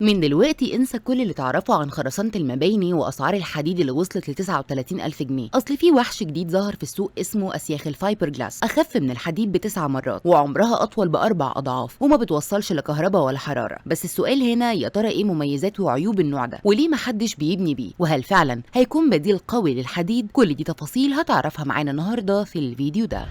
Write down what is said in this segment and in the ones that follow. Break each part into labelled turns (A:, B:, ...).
A: من دلوقتي انسى كل اللي تعرفه عن خرسانة المباني وأسعار الحديد اللي وصلت ل 39 ألف جنيه. أصل في وحش جديد ظهر في السوق اسمه أسياخ الفايبر جلاس، أخف من الحديد ب9 مرات وعمرها أطول ب4 أضعاف وما بتوصلش لكهرباء ولا حرارة. بس السؤال هنا، يا ترى إيه مميزات وعيوب النوع ده وليه محدش بيبني بيه؟ وهل فعلا هيكون بديل قوي للحديد؟ كل دي تفاصيل هتعرفها معانا النهارده في الفيديو ده.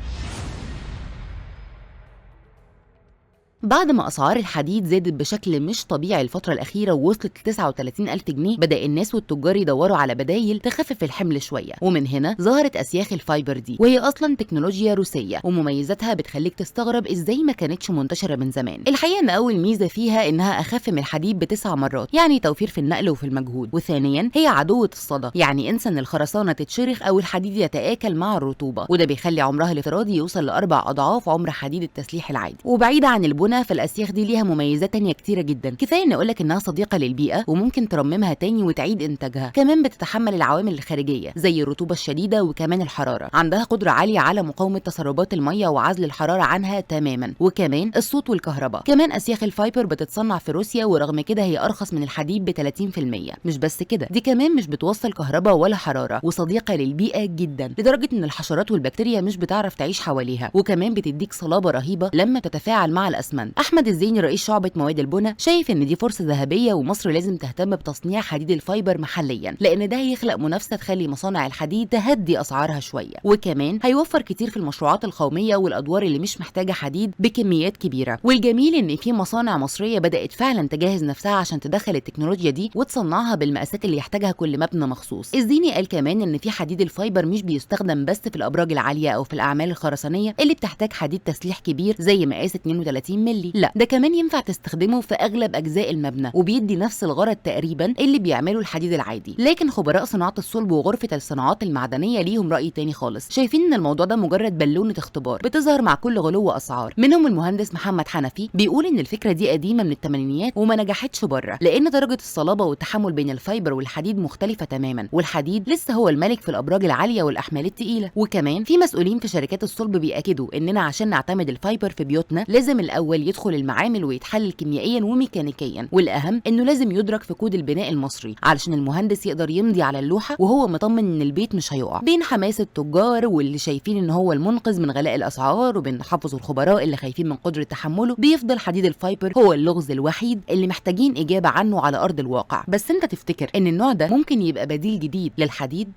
A: بعد ما أسعار الحديد زادت بشكل مش طبيعي الفترة الأخيرة ووصلت ل 39 ألف جنيه، بدأ الناس والتجار يدوروا على بدايل تخفف الحمل شوية، ومن هنا ظهرت أسياخ ال fiber دي، وهي أصلا تكنولوجيا روسية ومميزاتها بتخليك تستغرب إزاي ما كانتش منتشرة من زمان. الحقيقة إن أول ميزة فيها إنها أخف من الحديد ب9 مرات، يعني توفير في النقل وفي المجهود. وثانيا هي عدوة الصدى، يعني انسى إن الخرسانة تتشرخ أو الحديد يتآكل مع الرطوبة، وده بيخلي عمرها الافتراضي يوصل ل4 أضعاف عمر حديد التسليح العادي. وبعيدة عن البنى، فالاسياخ دي ليها مميزات تانية كتيرة جدا. كفاية ان اقولك انها صديقه للبيئة وممكن ترممها تاني وتعيد انتاجها، كمان بتتحمل العوامل الخارجية زي الرطوبة الشديدة وكمان الحرارة، عندها قدره عالية على مقاومة تسربات المية وعزل الحرارة عنها تماما، وكمان الصوت والكهرباء. كمان اسياخ ال fiber بتتصنع في روسيا، ورغم كده هي ارخص من الحديد ب 30%. مش بس كده، دي كمان مش بتوصل كهرباء ولا حرارة وصديقه للبيئة جدا، لدرجة ان الحشرات والبكتيريا مش بتعرف تعيش حواليها، وكمان بتديك صلابة رهيبة لما تتفاعل مع الأسمنت. أحمد الزيني رئيس شعبة مواد البنى شايف إن دي فرصة ذهبية ومصر لازم تهتم بتصنيع حديد ال fiber محليا، لأن ده هيخلق منافسة تخلي مصانع الحديد تهدي أسعارها شوية، وكمان هيوفر كتير في المشروعات القومية والأدوار اللي مش محتاجة حديد بكميات كبيرة. والجميل إن في مصانع مصرية بدأت فعلا تجهز نفسها عشان تدخل التكنولوجيا دي وتصنعها بالمقاسات اللي يحتاجها كل مبنى مخصوص. الزيني قال كمان إن في حديد ال fiber مش بيستخدم بس في الأبراج العالية أو في الأعمال الخرسانية اللي بتحتاج حديد تسليح كبير زي مقاس 32 ملي، لا ده كمان ينفع تستخدمه في اغلب اجزاء المبنى وبيدي نفس الغرض تقريبا اللي بيعمله الحديد العادي. لكن خبراء صناعة الصلب وغرفه الصناعات المعدنية ليهم راي تاني خالص، شايفين ان الموضوع ده مجرد بالونه اختبار بتظهر مع كل غلو اسعار. منهم المهندس محمد حنفي بيقول ان الفكرة دي قديمة من الثمانينيات وما نجحتش بره، لان درجه الصلابة والتحمل بين ال fiber والحديد مختلفة تماما، والحديد لسه هو الملك في الابراج العالية والاحمال الثقيلة. وكمان في مسؤولين في شركات الصلب بيأكدوا اننا عشان نعتمد ال fiber في بيوتنا لازم الأول يدخل المعامل ويتحلل كيميائيا وميكانيكيا، والأهم إنه لازم يدرك في كود البناء المصري علشان المهندس يقدر يمضي على اللوحة وهو مطمن إن البيت مش هيقع. بين حماس التجار واللي شايفين إن هو المنقذ من غلاء الأسعار، وبين تحفظ الخبراء اللي خايفين من قدرة تحمله، بيفضل حديد ال fiber هو اللغز الوحيد اللي محتاجين إجابة عنه على أرض الواقع. بس أنت تفتكر إن النوع ده ممكن يبقى بديل جديد للحديد؟